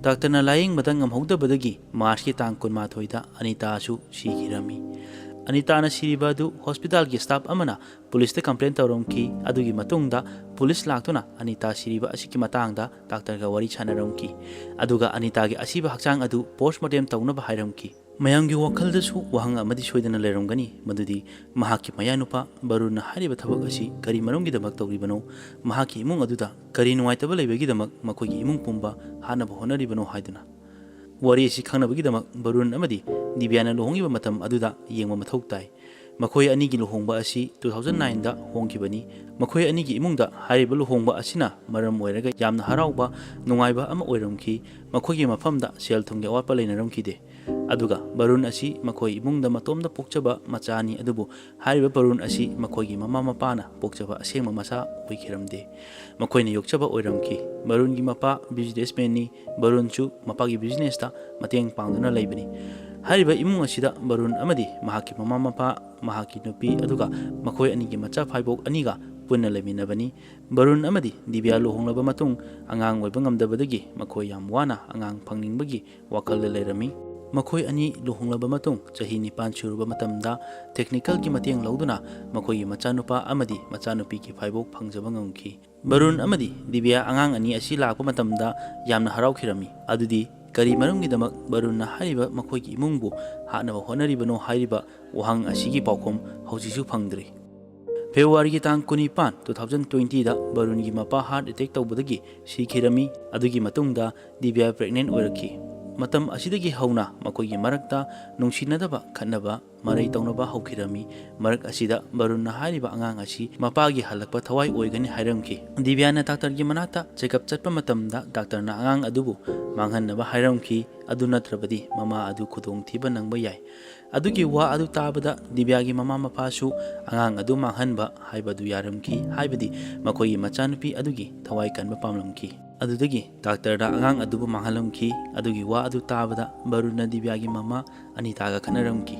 ꯗꯥꯛꯇꯔꯅ ꯂꯥꯌꯦꯡꯕꯗ ꯉꯝꯍꯧꯗꯕꯗꯒꯤ ꯃꯥꯔꯆꯀꯤ ꯇꯥꯡ ꯀꯨꯟꯃꯥꯊꯣꯏꯗ ꯑꯅꯤꯇꯥꯁꯨ ꯁꯤꯈꯤꯔꯝꯃꯤ꯫ ꯑꯅꯤꯇꯥꯅ ꯁꯤꯔꯤꯕ ꯑꯗꯨ ꯍꯣꯁꯄꯤꯇꯥꯜꯒꯤ ꯁ꯭ꯇꯥꯐ ꯑꯃꯅ ꯄꯨꯂꯤꯁꯇ ꯀꯝꯄ꯭ꯂꯦꯟ ꯇꯧꯔꯝꯈꯤ꯫ ꯑꯗꯨꯒꯤ ꯃꯇꯨꯡꯗ ꯄꯨꯂꯤꯁ ꯂꯥꯛꯇꯨꯅ ꯑꯅꯤꯇꯥ ꯁꯤꯔꯤꯕ ꯑꯁꯤꯒꯤ ꯃꯇꯥꯡꯗ ꯗꯥꯛꯇꯔꯒ ꯋꯥꯔꯤ ꯁꯥꯟꯅꯔꯝꯈꯤ꯫ ꯑꯗꯨꯒ ꯑꯅꯤꯇꯥꯒꯤ ꯑꯁꯤꯕ ꯍꯛꯆꯥꯡ ꯑꯗꯨ ꯄꯣꯁꯃꯣꯔꯇꯦꯝ ꯇꯧꯅꯕ ꯍꯥꯏꯔꯝꯈꯤ꯫ ꯃꯌꯥꯝꯒꯤ ꯋꯥꯈꯜꯗꯁꯨ ꯋꯥꯍꯪ ꯑꯃꯗꯤ ꯁꯣꯏꯗꯅ ꯂꯩꯔꯝꯒꯅꯤ, ꯃꯗꯨꯗꯤ ꯃꯍꯥꯛꯀꯤ ꯃꯌꯥꯅꯨꯄꯥ ꯕꯔꯨꯟꯅ ꯍꯥꯏꯔꯤꯕ ꯊꯕꯛ ꯑꯁꯤ ꯀꯔꯤ ꯃꯔꯝꯒꯤꯗꯃꯛ ꯇꯧꯔꯤꯕꯅꯣ? ꯃꯍꯥꯛꯀꯤ ꯏꯃꯨꯡ ꯑꯗꯨꯗ ꯀꯔꯤ ꯅꯨꯡꯉꯥꯏꯇꯕ ꯂꯩꯕꯒꯤꯗꯃꯛ ꯃꯈꯣꯏꯒꯤ ꯏꯃꯨꯡ ꯄꯨꯝꯕ ꯍꯥꯠꯅꯕ ꯍꯣꯠꯅꯔꯤꯕꯅꯣ ꯍꯥꯏꯗꯨꯅ꯫ ꯋꯥꯔꯤ ꯑꯁꯤ ꯈꯪꯅꯕꯒꯤꯗꯃꯛ ꯕꯔꯨꯟ ꯑꯃꯗꯤ ꯗꯤꯕ꯭ꯌꯥꯅ ꯂꯨꯍꯣꯡꯉꯤꯕ ꯃꯇꯝ ꯑꯗꯨꯗ ꯌꯦꯡꯕ ꯃꯊꯧ ꯇꯥꯏ꯫ ꯃꯈꯣꯏ ꯑꯅꯤꯒꯤ ꯂꯨꯍꯣꯡꯕ ꯑꯁꯤ two thousand nineꯗ ꯍꯣꯡꯈꯤꯕꯅꯤ꯫ ꯃꯈꯣꯏ ꯑꯅꯤꯒꯤ ꯏꯃꯨꯡꯗ ꯍꯥꯏꯔꯤꯕ ꯂꯨꯍꯣꯡꯕ ꯑꯁꯤꯅ ꯃꯔꯝ ꯑꯣꯏꯔꯒ ꯌꯥꯝꯅ ꯍꯔꯥꯎꯕ, ꯅꯨꯡꯉꯥꯏꯕ ꯑꯃ ꯑꯣꯏꯔꯝꯈꯤ꯫ ꯃꯈꯣꯏꯒꯤ ꯃꯐꯝꯗ ꯁꯦꯜ ꯊꯨꯝꯒꯤ ꯑꯋꯥꯠꯄ ꯂꯩꯅꯔꯝꯈꯤꯗꯦ꯫ ꯑꯗꯨꯒ ꯕꯔꯨꯟ ꯑꯁꯤ ꯃꯈꯣꯏ ꯏꯃꯨꯡꯗ ꯃꯇꯣꯝꯗ ꯄꯣꯛꯆꯕ ꯃꯆꯥꯅꯤ, ꯑꯗꯨꯕꯨ ꯍꯥꯏꯔꯤꯕ ꯕꯔꯨꯟ ꯑꯁꯤ ꯃꯈꯣꯏꯒꯤ ꯃꯃꯥ ꯃꯄꯥꯅ ꯄꯣꯛꯆꯕ ꯑꯁꯦꯡꯕ ꯃꯆꯥ ꯑꯣꯏꯈꯤꯔꯝꯗꯦ꯫ ꯃꯈꯣꯏꯅ ꯌꯣꯛꯆꯕ ꯑꯣꯏꯔꯝꯈꯤ꯫ ꯕꯔꯨꯟꯒꯤ ꯃꯄꯥ ꯕꯤꯖꯤꯅꯦꯁꯃꯦꯟꯅꯤ꯫ ꯕꯔꯨꯟꯁꯨ ꯃꯄꯥꯒꯤ ꯕꯤꯖꯤꯅꯦꯁꯇ ꯃꯇꯦꯡ ꯄꯥꯡꯗꯨꯅ ꯂꯩꯕꯅꯤ꯫ ꯍꯥꯏꯔꯤꯕ ꯏꯃꯨꯡ ꯑꯁꯤꯗ ꯕꯔꯨꯟ ꯑꯃꯗꯤ ꯃꯍꯥꯛꯀꯤ ꯃꯃꯥ ꯃꯄꯥ, ꯃꯍꯥꯛꯀꯤ ꯅꯨꯄꯤ, ꯑꯗꯨꯒ ꯃꯈꯣꯏ ꯑꯅꯤꯒꯤ ꯃꯆꯥ ꯐꯥꯏꯕꯣꯛ ꯑꯅꯤꯒ ꯄꯨꯟꯅ ꯂꯩꯃꯤꯟꯅꯕꯅꯤ꯫ ꯕꯔꯨꯟ ꯑꯃꯗꯤ ꯗꯤꯕ꯭ꯌꯥ ꯂꯨꯍꯣꯡꯂꯕ ꯃꯇꯨꯡ ꯑꯉꯥꯡ ꯑꯣꯏꯕ ꯉꯝꯗꯕꯗꯒꯤ ꯃꯈꯣꯏ ꯌꯥꯝ ꯋꯥꯅ ꯑꯉꯥꯡ ꯐꯪꯅꯤꯡꯕꯒꯤ ꯋꯥꯈꯜꯗ ꯂꯩꯔꯝꯃꯤ꯫ ꯃꯈꯣꯏ ꯑꯅꯤ ꯂꯨꯍꯣꯡꯂꯕ ꯃꯇꯨꯡ ꯆꯍꯤ ꯅꯤꯄꯥꯟ ꯁꯨꯔꯕ ꯃꯇꯝꯗ ꯇꯦꯛꯅꯤꯀꯦꯜꯒꯤ ꯃꯇꯦꯡ ꯂꯧꯗꯨꯅ ꯃꯈꯣꯏꯒꯤ ꯃꯆꯥꯅꯨꯄꯥ ꯑꯃꯗꯤ ꯃꯆꯥꯅꯨꯄꯤꯒꯤ ꯐꯥꯏꯕꯣꯛ ꯐꯪꯖꯕ ꯉꯝꯈꯤ꯫ ꯕꯔꯨꯟ ꯑꯃꯗꯤ ꯗꯤꯕ꯭ꯌꯥ ꯑꯉꯥꯡ ꯑꯅꯤ ꯑꯁꯤ ꯂꯥꯛꯄ ꯃꯇꯝꯗ ꯌꯥꯝꯅ ꯍꯔꯥꯎꯈꯤꯔꯝꯃꯤ꯫ ꯑꯗꯨꯗꯤ ꯀꯔꯤ ꯃꯔꯝꯒꯤꯗꯃꯛ ꯕꯔꯨꯟꯅ ꯍꯥꯏꯔꯤꯕ ꯃꯈꯣꯏꯒꯤ ꯏꯃꯨꯡꯕꯨ ꯍꯥꯠꯅꯕ ꯍꯣꯠꯅꯔꯤꯕꯅꯣ ꯍꯥꯏꯔꯤꯕ ꯋꯥꯍꯪ ꯑꯁꯤꯒꯤ ꯄꯥꯎꯈꯨꯝ ꯍꯧꯖꯤꯛꯁꯨ ꯐꯪꯗ꯭ꯔꯤ꯫ ꯐꯦꯕ꯭ꯔꯨꯋꯥꯔꯤꯒꯤ ꯇꯥꯡ ꯀꯨꯟꯅꯤꯄꯥꯟ, two thousand twentyꯗ ꯕꯔꯨꯟꯒꯤ ꯃꯄꯥ ꯍꯥꯔꯠ ꯑꯦꯇꯦꯛ ꯇꯧꯕꯗꯒꯤ ꯁꯤꯈꯤꯔꯝꯃꯤ꯫ ꯑꯗꯨꯒꯤ ꯃꯇꯨꯡꯗ ꯗꯤꯕ꯭ꯌꯥ ꯄ꯭ꯔꯦꯒꯅꯦꯟ ꯑꯣꯏꯔꯛꯈꯤ꯫ ꯃꯇꯝ ꯑꯁꯤꯗꯒꯤ ꯍꯧꯅ ꯃꯈꯣꯏꯒꯤ ꯃꯔꯛꯇ ꯅꯨꯡꯁꯤꯅꯗꯕ, ꯈꯠꯅꯕ, ꯃꯔꯩ ꯇꯧꯅꯕ ꯍꯧꯈꯤꯔꯝꯃꯤ꯫ ꯃꯔꯛ ꯑꯁꯤꯗ ꯕꯔꯨꯟꯅ ꯍꯥꯏꯔꯤꯕ ꯑꯉꯥꯡ ꯑꯁꯤ ꯃꯄꯥꯒꯤ ꯍꯜꯂꯛꯄ ꯊꯋꯥꯏ ꯑꯣꯏꯒꯅꯤ ꯍꯥꯏꯔꯝꯈꯤ꯫ ꯗꯤꯕ꯭ꯌꯥꯅ ꯗꯥꯛꯇꯔꯒꯤ ꯃꯅꯥꯛꯇ ꯆꯦꯛꯑꯞ ꯆꯠꯄ ꯃꯇꯝꯗ ꯗꯥꯛꯇꯔꯅ ꯑꯉꯥꯡ ꯑꯗꯨꯕꯨ ꯃꯥꯡꯍꯟꯅꯕ ꯍꯥꯏꯔꯝꯈꯤ꯫ ꯑꯗꯨ ꯅꯠꯇ꯭ꯔꯕꯗꯤ ꯃꯃꯥ ꯑꯗꯨ ꯈꯨꯗꯣꯡꯊꯤꯕ ꯅꯪꯕ ꯌꯥꯏ꯫ ꯑꯗꯨꯒꯤ ꯋꯥ ꯑꯗꯨ ꯇꯥꯕꯗ ꯗꯤꯕ꯭ꯌꯥꯒꯤ ꯃꯃꯥ ꯃꯄꯥꯁꯨ ꯑꯉꯥꯡ ꯑꯗꯨ ꯃꯥꯡꯍꯟꯕ ꯍꯥꯏꯕꯗꯨ ꯌꯥꯔꯝꯈꯤ, ꯍꯥꯏꯕꯗꯤ ꯃꯈꯣꯏꯒꯤ ꯃꯆꯥꯅꯨꯄꯤ ꯑꯗꯨꯒꯤ ꯊꯋꯥꯏ ꯀꯟꯕ ꯄꯥꯝꯂꯝꯈꯤ꯫ ꯑꯗꯨꯗꯒꯤ ꯗꯥꯛꯇꯔꯅ ꯑꯉꯥꯡ ꯑꯗꯨꯕꯨ ꯃꯥꯡꯍꯜꯂꯝꯈꯤ꯫ ꯑꯗꯨꯒꯤ ꯋꯥ ꯑꯗꯨ ꯇꯥꯕꯗ ꯕꯔꯨꯟꯅ ꯗꯤꯕ꯭ꯌꯥꯒꯤ ꯃꯃꯥ ꯑꯅꯤꯇꯥꯒ ꯈꯠꯅꯔꯝꯈꯤ꯫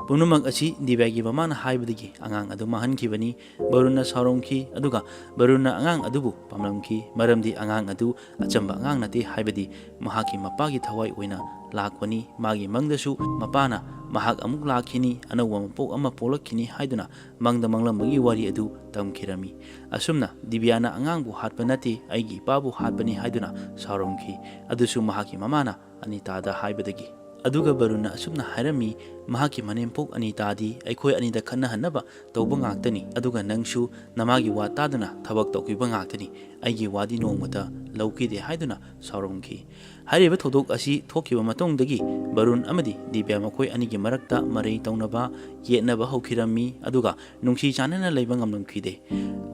ꯄꯨꯝꯅꯃꯛ ꯑꯁꯤ ꯗꯤꯕ꯭ꯌꯥꯒꯤ ꯃꯃꯥꯅ ꯍꯥꯏꯕꯗꯒꯤ ꯑꯉꯥꯡ ꯑꯗꯨ ꯃꯥꯡꯍꯟꯈꯤꯕꯅꯤ꯫ ꯕꯔꯨꯟꯅ ꯁꯥꯎꯔꯝꯈꯤ, ꯑꯗꯨꯒ ꯕꯔꯨꯟꯅ ꯑꯉꯥꯡ ꯑꯗꯨꯕꯨ ꯄꯥꯝꯂꯝꯈꯤ, ꯃꯔꯝꯗꯤ ꯑꯉꯥꯡ ꯑꯗꯨ ꯑꯆꯝꯕ ꯑꯉꯥꯡ ꯅꯠꯇꯦ, ꯍꯥꯏꯕꯗꯤ ꯃꯍꯥꯛꯀꯤ ꯃꯄꯥꯒꯤ ꯊꯋꯥꯏ ꯑꯣꯏꯅ ꯂꯥꯛꯄꯅꯤ꯫ ꯃꯥꯒꯤ ꯃꯪꯗꯁꯨ ꯃꯄꯥꯅ ꯃꯍꯥꯛ ꯑꯃꯨꯛ ꯂꯥꯛꯈꯤꯅꯤ, ꯑꯅꯧꯕ ꯃꯄꯣꯛ ꯑꯃ ꯄꯣꯛꯂꯛꯈꯤꯅꯤ ꯍꯥꯏꯗꯨꯅ ꯃꯪꯗ ꯃꯪꯂꯝꯕꯒꯤ ꯋꯥꯔꯤ ꯑꯗꯨ ꯇꯝꯈꯤꯔꯝꯃꯤ꯫ ꯑꯁꯨꯝꯅ ꯗꯤꯕ꯭ꯌꯥꯅ ꯑꯉꯥꯡꯕꯨ ꯍꯥꯠꯄ ꯅꯠꯇꯦ, ꯑꯩꯒꯤ ꯏꯄꯥꯕꯨ ꯍꯥꯠꯄꯅꯤ ꯍꯥꯏꯗꯨꯅ ꯁꯥꯎꯔꯝꯈꯤ, ꯑꯗꯨꯁꯨ ꯃꯍꯥꯛꯀꯤ ꯃꯃꯥꯅ ꯑꯅꯤꯇꯥꯗ ꯍꯥꯏꯕꯗꯒꯤ꯫ ꯑꯗꯨꯒ ꯕꯔꯨꯟꯅ ꯑꯁꯨꯝꯅ ꯍꯥꯏꯔꯝꯃꯤ, ꯃꯍꯥꯛꯀꯤ ꯃꯅꯦꯝꯄꯣꯛ ꯑꯅꯤꯇꯥꯗꯤ ꯑꯩꯈꯣꯏ ꯑꯅꯤꯗ ꯈꯠꯅꯍꯟꯅꯕ ꯇꯧꯕ ꯉꯥꯛꯇꯅꯤ, ꯑꯗꯨꯒ ꯅꯪꯁꯨ ꯅꯃꯥꯒꯤ ꯋꯥ ꯇꯥꯗꯨꯅ ꯊꯕꯛ ꯇꯧꯈꯤꯕ ꯉꯥꯛꯇꯅꯤ, ꯑꯩꯒꯤ ꯋꯥꯗꯤ ꯅꯣꯡꯃꯇ ꯂꯧꯈꯤꯗꯦ ꯍꯥꯏꯗꯨꯅ ꯁꯥꯎꯔꯝꯈꯤ꯫ ꯍꯥꯏꯔꯤꯕ ꯊꯧꯗꯣꯛ ꯑꯁꯤ ꯊꯣꯛꯈꯤꯕ ꯃꯇꯨꯡꯗꯒꯤ ꯕꯔꯨꯟ ꯑꯃꯗꯤ ꯗꯤꯕ꯭ꯌꯥ ꯃꯈꯣꯏ ꯑꯅꯤꯒꯤ ꯃꯔꯛꯇ ꯃꯔꯩ ꯇꯧꯅꯕ, ꯌꯦꯠꯅꯕ ꯍꯧꯈꯤꯔꯝꯃꯤ, ꯑꯗꯨꯒ ꯅꯨꯡꯁꯤ ꯆꯥꯟꯅꯅ ꯂꯩꯕ ꯉꯝꯂꯝꯈꯤꯗꯦ꯫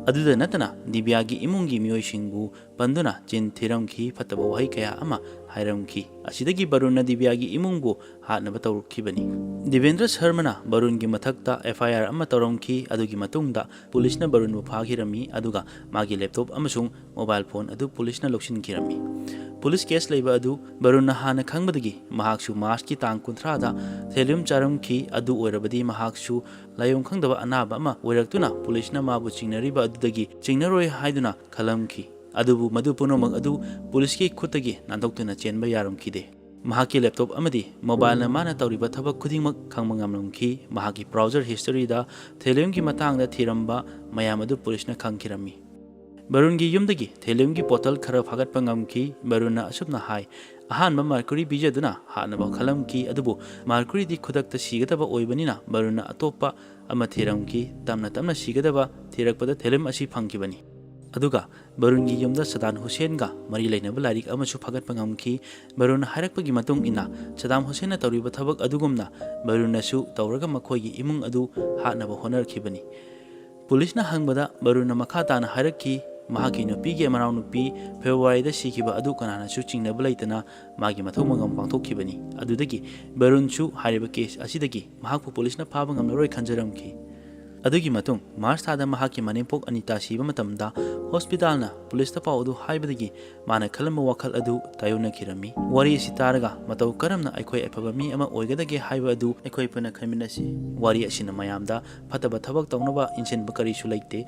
ꯑꯗꯨꯗ ꯅꯠꯇꯅ ꯗꯤꯕ꯭ꯌꯥꯒꯤ ꯏꯃꯨꯡꯒꯤ ꯃꯤꯑꯣꯏꯁꯤꯡꯕꯨ ꯄꯟꯗꯨꯅ ꯆꯤꯟ ꯊꯤꯔꯝꯈꯤ, ꯐꯠꯇꯕ ꯋꯥꯍꯩ ꯀꯌꯥ ꯑꯃ ꯍꯥꯏꯔꯝꯈꯤ꯫ ꯑꯁꯤꯗꯒꯤ ꯕꯔꯨꯟꯅ ꯗꯤꯕ꯭ꯌꯥꯒꯤ ꯏꯃꯨꯡꯕꯨ ꯍꯥꯠꯅꯕ ꯇꯧꯔꯛꯈꯤꯕꯅꯤ꯫ ꯗꯤꯕꯦꯟꯗ꯭ꯔ ꯁꯔꯃꯅ ꯕꯔꯨꯟꯒꯤ ꯃꯊꯛꯇ ꯑꯦꯐ ꯑꯥꯏ ꯑꯥꯔ ꯑꯃ ꯇꯧꯔꯝꯈꯤ꯫ ꯑꯗꯨꯒꯤ ꯃꯇꯨꯡꯗ ꯄꯨꯂꯤꯁꯅ ꯕꯔꯨꯟꯕꯨ ꯐꯥꯈꯤꯔꯝꯃꯤ, ꯑꯗꯨꯒ ꯃꯥꯒꯤ ꯂꯦꯞꯇꯣꯞ ꯑꯃꯁꯨꯡ ꯃꯣꯕꯥꯏꯜ ꯐꯣꯟ ꯑꯗꯨ ꯄꯨꯂꯤꯁꯅ ꯂꯧꯁꯤꯟꯈꯤꯔꯝꯃꯤ꯫ ꯄꯨꯂꯤꯁ ꯀꯦꯁ ꯂꯩꯕ ꯑꯗꯨ ꯕꯔꯨꯟꯅ ꯍꯥꯟꯅ ꯈꯪꯕꯗꯒꯤ ꯃꯍꯥꯛꯁꯨ ꯃꯥꯔꯆꯀꯤ ꯇꯥꯡ ꯀꯨꯟꯊ꯭ꯔꯥꯗ ꯊꯦꯂꯤꯌꯝ ꯆꯥꯔꯝꯈꯤ꯫ ꯑꯗꯨ ꯑꯣꯏꯔꯕꯗꯤ ꯃꯍꯥꯛꯁꯨ ꯂꯥꯏꯑꯣꯡ ꯈꯪꯗꯕ ꯑꯅꯥꯕ ꯑꯃ ꯑꯣꯏꯔꯛꯇꯨꯅ ꯄꯨꯂꯤꯁꯅ ꯃꯥꯕꯨ ꯆꯤꯡꯅꯔꯤꯕ ꯑꯗꯨꯗꯒꯤ ꯆꯤꯡꯅꯔꯣꯏ ꯍꯥꯏꯗꯨꯅ ꯈꯜꯂꯝꯈꯤ꯫ ꯑꯗꯨꯕꯨ ꯃꯗꯨ ꯄꯨꯝꯅꯃꯛ ꯑꯗꯨ ꯄꯨꯂꯤꯁꯀꯤ ꯈꯨꯠꯇꯒꯤ ꯅꯥꯟꯊꯣꯛꯇꯨꯅ ꯆꯦꯟꯕ ꯌꯥꯔꯝꯈꯤꯗꯦ꯫ ꯃꯍꯥꯛꯀꯤ ꯂꯦꯞꯇꯣꯞ ꯑꯃꯗꯤ ꯃꯣꯕꯥꯏꯜꯅ ꯃꯥꯅ ꯇꯧꯔꯤꯕ ꯊꯕꯛ ꯈꯨꯗꯤꯡꯃꯛ ꯈꯪꯕ ꯉꯝꯂꯝꯈꯤ꯫ ꯃꯍꯥꯛꯀꯤ ꯕ꯭ꯔꯥꯎꯖꯔ ꯍꯤꯁꯇꯣꯔꯤꯗ ꯊꯦꯂꯤꯌꯝꯒꯤ ꯃꯇꯥꯡꯗ ꯊꯤꯔꯝꯕ ꯃꯌꯥꯝ ꯑꯗꯨ ꯄꯨꯂꯤꯁꯅ ꯈꯪꯈꯤꯔꯝꯃꯤ꯫ ꯕꯔꯨꯟꯒꯤ ꯌꯨꯝꯗꯒꯤ ꯊꯦꯂꯤꯌꯝꯒꯤ ꯕꯣꯇꯜ ꯈꯔ ꯐꯥꯒꯠꯄ ꯉꯝꯈꯤ꯫ ꯕꯔꯨꯟꯅ ꯑꯁꯨꯝꯅ ꯍꯥꯏ, ꯑꯍꯥꯟꯕ ꯃꯔꯀꯨꯔꯤ ꯄꯤꯖꯗꯨꯅ ꯍꯥꯠꯅꯕ ꯈꯜꯂꯝꯈꯤ, ꯑꯗꯨꯕꯨ ꯃꯔꯀꯨꯔꯤꯗꯤ ꯈꯨꯗꯛꯇ ꯁꯤꯒꯗꯕ ꯑꯣꯏꯕꯅꯤꯅ ꯕꯔꯨꯟꯅ ꯑꯇꯣꯞꯄ ꯑꯃ ꯊꯤꯔꯝꯈꯤ꯫ ꯇꯞꯅ ꯇꯞꯅ ꯁꯤꯒꯗꯕ ꯊꯤꯔꯛꯄꯗ ꯊꯦꯂꯤꯌꯝ ꯑꯁꯤ ꯐꯪꯈꯤꯕꯅꯤ꯫ ꯑꯗꯨꯒ ꯕꯔꯨꯟꯒꯤ ꯌꯨꯝꯗ ꯁꯗꯥꯝ ꯍꯨꯁꯦꯟꯒ ꯃꯔꯤ ꯂꯩꯅꯕ ꯂꯥꯏꯔꯤꯛ ꯑꯃꯁꯨ ꯐꯥꯒꯠꯄ ꯉꯝꯈꯤ꯫ ꯕꯔꯨꯟꯅ ꯍꯥꯏꯔꯛꯄꯒꯤ ꯃꯇꯨꯡ ꯏꯟꯅ, ꯁꯗꯥꯝ ꯍꯨꯁꯦꯟꯅ ꯇꯧꯔꯤꯕ ꯊꯕꯛ ꯑꯗꯨꯒꯨꯝꯅ ꯕꯔꯨꯟꯅꯁꯨ ꯇꯧꯔꯒ ꯃꯈꯣꯏꯒꯤ ꯏꯃꯨꯡ ꯑꯗꯨ ꯍꯥꯠꯅꯕ ꯍꯣꯠꯅꯔꯛꯈꯤꯕꯅꯤ꯫ ꯄꯨꯂꯤꯁꯅ ꯍꯪꯕꯗ ꯕꯔꯨꯟꯅ ꯃꯈꯥ ꯇꯥꯅ ꯍꯥꯏꯔꯛꯈꯤ, ꯃꯍꯥꯛꯀꯤ ꯅꯨꯄꯤꯒꯤ ꯃꯅꯥꯎꯅꯨꯄꯤ ꯐꯦꯕ꯭ꯔꯨꯋꯥꯔꯤꯗ ꯁꯤꯈꯤꯕ ꯑꯗꯨ ꯀꯅꯥꯅꯁꯨ ꯆꯤꯡꯅꯕ ꯂꯩꯇꯅ ꯃꯥꯒꯤ ꯃꯊꯧ ꯃꯉꯝ ꯄꯥꯡꯊꯣꯛꯈꯤꯕꯅꯤ꯫ ꯑꯗꯨꯗꯒꯤ ꯕꯔꯨꯟꯁꯨ ꯍꯥꯏꯔꯤꯕ ꯀꯦꯁ ꯑꯁꯤꯗꯒꯤ ꯃꯍꯥꯛꯄꯨ ꯄꯨꯂꯤꯁꯅ ꯐꯥꯕ ꯉꯝꯂꯔꯣꯏ ꯈꯟꯖꯔꯝꯈꯤ꯫ ꯑꯗꯨꯒꯤ ꯃꯇꯨꯡ ꯃꯥꯔꯆ ꯊꯥꯗ ꯃꯍꯥꯛꯀꯤ ꯃꯅꯦꯝꯄꯣꯛ ꯑꯅꯤꯇꯥ ꯁꯤꯕ ꯃꯇꯝꯗ ꯍꯣꯁꯄꯤꯇꯥꯜꯅ ꯄꯨꯂꯤꯁꯇ ꯄꯥꯎ ꯑꯗꯨ ꯍꯥꯏꯕꯗꯒꯤ ꯃꯥꯅ ꯈꯜꯂꯝꯕ ꯋꯥꯈꯜ ꯑꯗꯨ ꯇꯥꯏꯑꯣꯟꯅꯈꯤꯔꯝꯃꯤ꯫ ꯋꯥꯔꯤ ꯑꯁꯤ ꯇꯥꯔꯒ ꯃꯇꯧ ꯀꯔꯝꯅ ꯑꯩꯈꯣꯏ ꯑꯐꯕ ꯃꯤ ꯑꯃ ꯑꯣꯏꯒꯗꯒꯦ ꯍꯥꯏꯕ ꯑꯗꯨ ꯑꯩꯈꯣꯏ ꯄꯨꯟꯅ ꯈꯟꯃꯤꯟꯅꯁꯤ꯫ ꯋꯥꯔꯤ ꯑꯁꯤꯅ ꯃꯌꯥꯝꯗ ꯐꯠꯇꯕ ꯊꯕꯛ ꯇꯧꯅꯕ ꯏꯟꯁꯤꯟꯕ ꯀꯔꯤꯁꯨ ꯂꯩꯇꯦ꯫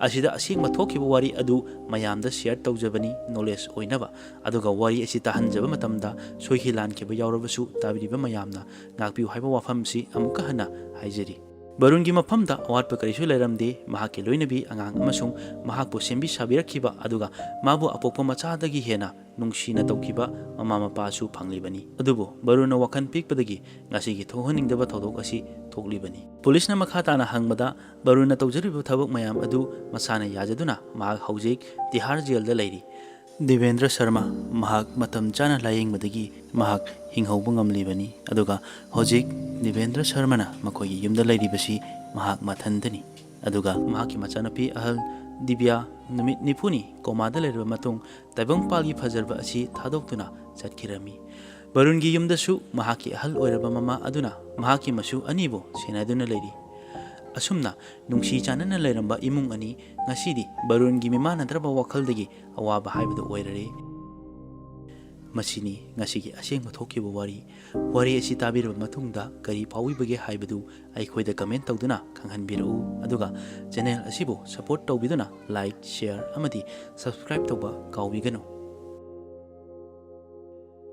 ꯑꯁꯤꯗ ꯑꯁꯦꯡꯕ ꯊꯣꯛꯈꯤꯕ ꯋꯥꯔꯤ ꯑꯗꯨ ꯃꯌꯥꯝꯗ ꯁꯤꯌꯔ ꯇꯧꯖꯕꯅꯤ, ꯅꯣꯂꯦꯖ ꯑꯣꯏꯅꯕ꯫ ꯑꯗꯨꯒ ꯋꯥꯔꯤ ꯑꯁꯤ ꯇꯥꯍꯟꯖꯕ ꯃꯇꯝꯗ ꯁꯣꯏꯈꯤ ꯂꯥꯟꯈꯤꯕ ꯌꯥꯎꯔꯕꯁꯨ ꯇꯥꯕꯤꯔꯤꯕ ꯃꯌꯥꯝꯅ ꯉꯥꯛꯄꯤꯌꯨ ꯍꯥꯏꯕ ꯋꯥꯐꯝꯁꯤ ꯑꯃꯨꯛꯀ ꯍꯟꯅ ꯍꯥꯏꯖꯔꯤ꯫ ꯕꯔꯨꯟꯒꯤ ꯃꯐꯝꯗ ꯑꯋꯥꯠꯄ ꯀꯔꯤꯁꯨ ꯂꯩꯔꯝꯗꯦ꯫ ꯃꯍꯥꯛꯀꯤ ꯂꯣꯏꯅꯕꯤ, ꯑꯉꯥꯡ ꯑꯃꯁꯨꯡ ꯃꯍꯥꯛꯄꯨ ꯁꯦꯝꯕꯤ ꯁꯥꯕꯤꯔꯛꯈꯤꯕ ꯑꯗꯨꯒ ꯃꯥꯕꯨ ꯑꯄꯣꯛꯄ ꯃꯆꯥꯗꯒꯤ ꯍꯦꯟꯅ ꯅꯨꯡꯁꯤꯅ ꯇꯧꯈꯤꯕ ꯃꯃꯥ ꯃꯄꯥꯁꯨ ꯐꯪꯂꯤꯕꯅꯤ꯫ ꯑꯗꯨꯕꯨ ꯕꯔꯨꯟꯅ ꯋꯥꯈꯜ ꯄꯤꯛꯄꯗꯒꯤ ꯉꯁꯤꯒꯤ ꯊꯣꯛꯍꯟꯅꯤꯡꯗꯕ ꯊꯧꯗꯣꯛ ꯑꯁꯤ ꯊꯣꯛꯂꯤꯕꯅꯤ꯫ ꯄꯨꯂꯤꯁꯅ ꯃꯈꯥ ꯇꯥꯅ ꯍꯪꯕꯗ, ꯕꯔꯨꯟꯅ ꯇꯧꯖꯔꯤꯕ ꯊꯕꯛ ꯃꯌꯥꯝ ꯑꯗꯨ ꯃꯁꯥꯅ ꯌꯥꯖꯗꯨꯅ ꯃꯍꯥꯛ ꯍꯧꯖꯤꯛ ꯇꯤꯍꯥꯔ ꯖꯦꯜꯗ ꯂꯩꯔꯤ꯫ ꯗꯤꯕꯦꯟꯗ꯭ꯔ ꯁꯔꯃ ꯃꯍꯥꯛ ꯃꯇꯝ ꯆꯥꯅ ꯂꯥꯌꯦꯡꯕꯗꯒꯤ ꯃꯍꯥꯛ ꯍꯤꯡꯍꯧꯕ ꯉꯝꯂꯤꯕꯅꯤ꯫ ꯑꯗꯨꯒ ꯍꯧꯖꯤꯛ ꯗꯤꯕꯦꯟꯗ꯭ꯔ ꯁꯔꯃꯅ ꯃꯈꯣꯏꯒꯤ ꯌꯨꯝꯗ ꯂꯩꯔꯤꯕꯁꯤ ꯃꯍꯥꯛ ꯃꯊꯟꯇꯅꯤ꯫ ꯑꯗꯨꯒ ꯃꯍꯥꯛꯀꯤ ꯃꯆꯥꯅꯨꯄꯤ ꯑꯍꯜ ꯗꯤꯕ꯭ꯌꯥ ꯅꯨꯃꯤꯠ ꯅꯤꯐꯨꯅꯤ ꯀꯣꯃꯥꯗ ꯂꯩꯔꯕ ꯃꯇꯨꯡ ꯇꯥꯏꯕꯪꯄꯥꯜꯒꯤ ꯐꯖꯔꯕ ꯑꯁꯤ ꯊꯥꯗꯣꯛꯇꯨꯅ ꯆꯠꯈꯤꯔꯝꯃꯤ꯫ ꯕꯔꯨꯟꯒꯤ ꯌꯨꯝꯗꯁꯨ ꯃꯍꯥꯛꯀꯤ ꯑꯍꯜ ꯑꯣꯏꯔꯕ ꯃꯃꯥ ꯑꯗꯨꯅ ꯃꯍꯥꯛꯀꯤ ꯃꯁꯨ ꯑꯅꯤꯕꯨ ꯁꯦꯟꯅꯗꯨꯅ ꯂꯩꯔꯤ꯫ ꯑꯁꯨꯝꯅ ꯅꯨꯡꯁꯤ ꯆꯥꯟꯅꯅ ꯂꯩꯔꯝꯕ ꯏꯃꯨꯡ ꯑꯅꯤ ꯉꯁꯤꯗꯤ ꯕꯔꯨꯟꯒꯤ ꯃꯤꯃꯥꯟꯅꯗ꯭ꯔꯕ ꯋꯥꯈꯜꯗꯒꯤ ꯑꯋꯥꯕ ꯍꯥꯏꯕꯗꯨ ꯑꯣꯏꯔꯔꯦ꯫ ꯃꯁꯤꯅꯤ ꯉꯁꯤꯒꯤ ꯑꯁꯦꯡꯕ ꯊꯣꯛꯈꯤꯕ ꯋꯥꯔꯤ꯫ ꯋꯥꯔꯤ ꯑꯁꯤ ꯇꯥꯕꯤꯔꯕ ꯃꯇꯨꯡꯗ ꯀꯔꯤ ꯐꯥꯎꯕꯤꯕꯒꯦ ꯍꯥꯏꯕꯗꯨ ꯑꯩꯈꯣꯏꯗ ꯀꯃꯦꯟ ꯇꯧꯗꯨꯅ ꯈꯪꯍꯟꯕꯤꯔꯛꯎ꯫ ꯑꯗꯨꯒ ꯆꯦꯅꯦꯜ ꯑꯁꯤꯕꯨ ꯁꯄꯣꯔꯠ ꯇꯧꯕꯤꯗꯨꯅ ꯂꯥꯏꯛ, ꯁꯤꯌꯔ ꯑꯃꯗꯤ ꯁꯕꯁꯀ꯭ꯔꯥꯏꯕ ꯇꯧꯕ ꯀꯥꯎꯕꯤꯒꯅꯨ꯫